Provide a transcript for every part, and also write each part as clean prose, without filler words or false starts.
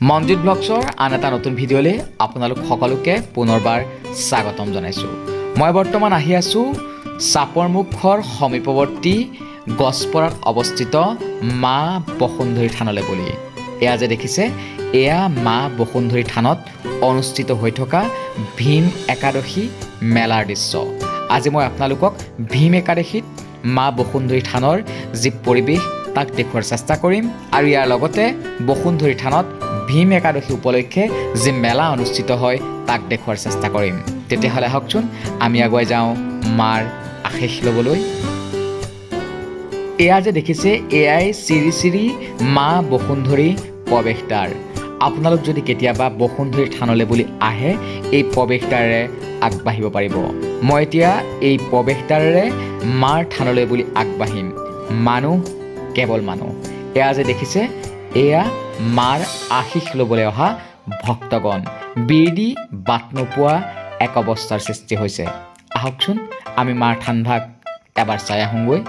মনজিত ব্লগছৰ আন এটা নতুন ভিডিঅ'লৈ আপোনালোক সকলোকে পুনৰবাৰ স্বাগতম জনাইছোঁ। মই বৰ্তমান আহি আছোঁ চাপৰমুখৰ সমীপৱৰ্তী গছপৰাত অৱস্থিত মা বসুন্ধৰী থানলৈ বুলি। এয়া যে দেখিছে, এয়া মা বসুন্ধৰী থানত অনুষ্ঠিত হৈ থকা ভীম একাদশী মেলাৰ দৃশ্য। আজি মই আপোনালোকক ভীম একাদশীত মা বসুন্ধৰী থানৰ যি পৰিৱেশ, তাক দেখুওৱাৰ চেষ্টা কৰিম আৰু ইয়াৰ লগতে বসুন্ধৰী থানত ভীম একাদশী উপলক্ষে যি মেলা অনুষ্ঠিত হয়, তাক দেখুওৱাৰ চেষ্টা কৰিম। তেতিয়াহ'লে আহকচোন, আমি আগুৱাই যাওঁ মাৰ আশীষ ল'বলৈ। এয়া যে দেখিছে, এয়াই শ্ৰী শ্ৰী মা বসুন্ধৰী প্ৰৱেশদ্বাৰ। আপোনালোক যদি কেতিয়াবা বসুন্ধৰী থানলৈ বুলি আহে, এই প্ৰৱেশদ্বাৰেৰে আগবাঢ়িব পাৰিব। মই এতিয়া এই প্ৰৱেশদ্বাৰেৰে মাৰ থানলৈ বুলি আগবাঢ়িম। মানুহ, কেৱল মানুহ। এয়া যে দেখিছে, এয়া মাৰ আশীষ ল'বলৈ অহা ভক্তগণ। বিৰ দি বাট নোপোৱা এক অৱস্থাৰ সৃষ্টি হৈছে। আহকচোন, আমি মাৰ থানভাগ এবাৰ চাই আহোঁগৈ।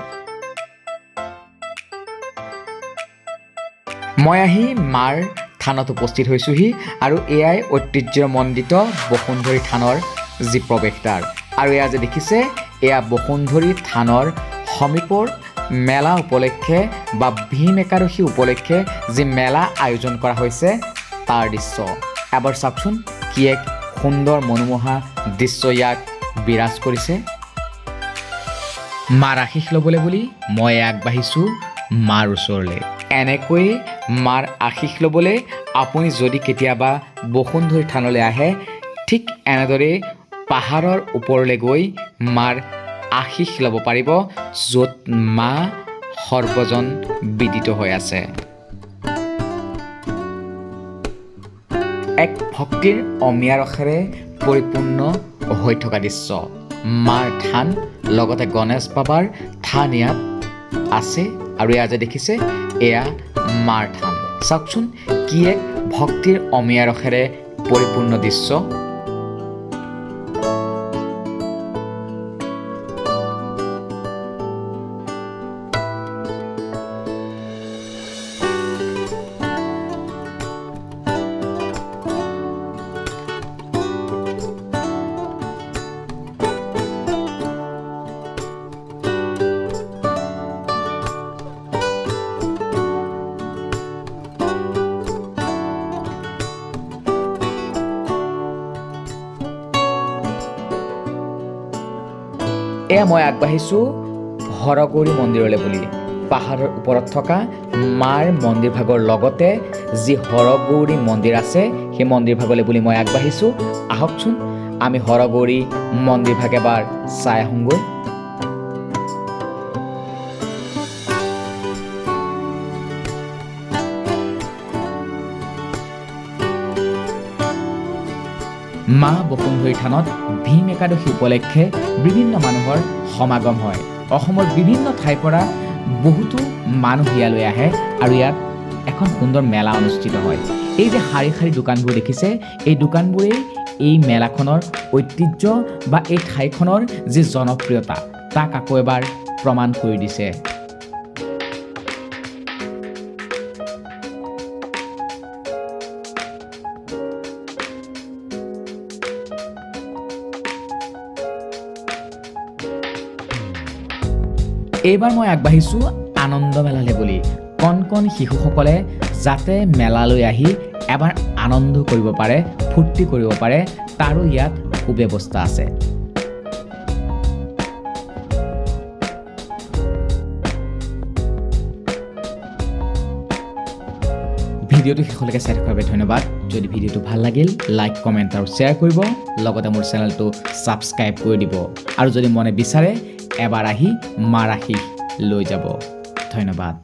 মই আহি মাৰ থানত উপস্থিত হৈছোঁহি আৰু এয়াই ঐতিহ্যমণ্ডিত বসুন্ধৰী থানৰ যি প্ৰৱেশদ্বাৰ। আৰু এয়া যে দেখিছে, এয়া বসুন্ধৰী থানৰ সমীপৰ মেলা উপলক্ষে বা ভীম একাদশী উপলক্ষে যি মেলা আয়োজন কৰা হৈছে, তাৰ দৃশ্য। এবাৰ চাওকচোন, কি এক সুন্দৰ মনোমোহা দৃশ্য ইয়াত বিৰাজ কৰিছে। মাৰ আশীষ ল'বলৈ বুলি মই আগবাঢ়িছোঁ মাৰ ওচৰলৈ। এনেকৈয়ে মাৰ আশীষ ল'বলৈ আপুনি যদি কেতিয়াবা বসুন্ধৰী থানলৈ আহে, ঠিক এনেদৰেই পাহাৰৰ ওপৰলৈ গৈ মাৰ আশীষ ল'ব পাৰিব, য'ত মা সৰ্বজন বিদিত হৈ আছে। এক ভক্তিৰ অমীয়া ৰসেৰে পৰিপূৰ্ণ হৈ থকা দৃশ্য। মাৰ থান, লগতে গণেশ বাবাৰ থান ইয়াত আছে। আৰু এয়া যে দেখিছে, এয়া মাৰ থান। চাওকচোন, কি এক ভক্তিৰ অমীয়া ৰসেৰে পৰিপূৰ্ণ দৃশ্য। এয়া মই আগবাঢ়িছোঁ হৰগৌৰী মন্দিৰলৈ বুলি। পাহাৰৰ ওপৰত থকা মাৰ মন্দিৰ ভাগৰ লগতে যি হৰগৌৰী মন্দিৰ আছে, সেই মন্দিৰ ভাগলৈ বুলি মই আগবাঢ়িছোঁ। আহকচোন, আমি হৰগৌৰী মন্দিৰ ভাগ এবাৰ চাই আহোঁগৈ। মা বসুন্ধৰী থানত ভীম একাদশী উপলক্ষে বিভিন্ন মানুহৰ সমাগম হয়। অসমৰ বিভিন্ন ঠাইৰ পৰা বহুতো মানুহ ইয়ালৈ আহে আৰু ইয়াত এখন সুন্দৰ মেলা অনুষ্ঠিত হয়। এই যে শাৰী শাৰী দোকানবোৰ দেখিছে, এই দোকানবোৰেই এই মেলাখনৰ ঐতিহ্য বা এই ঠাইখনৰ যি জনপ্ৰিয়তা, তাক আকৌ এবাৰ প্ৰমাণ কৰি দিছে। এইবাৰ মই আগবাঢ়িছোঁ আনন্দ মেলালৈ বুলি। কণ কণ শিশুসকলে যাতে মেলালৈ আহি এবাৰ আনন্দ কৰিব পাৰে, ফূৰ্তি কৰিব পাৰে, তাৰো ইয়াত সুব্যৱস্থা আছে। ভিডিঅ'টো শেষলৈকে চাই থকাৰ বাবে ধন্যবাদ। যদি ভিডিঅ'টো ভাল লাগিল, লাইক, কমেণ্ট আৰু শ্বেয়াৰ কৰিব, লগতে মোৰ চেনেলটো ছাবস্ক্ৰাইব কৰি দিব। আৰু যদি মনে বিচাৰে, এবাৰ আহি মাৰ আশীষ লৈ যাব। ধন্যবাদ।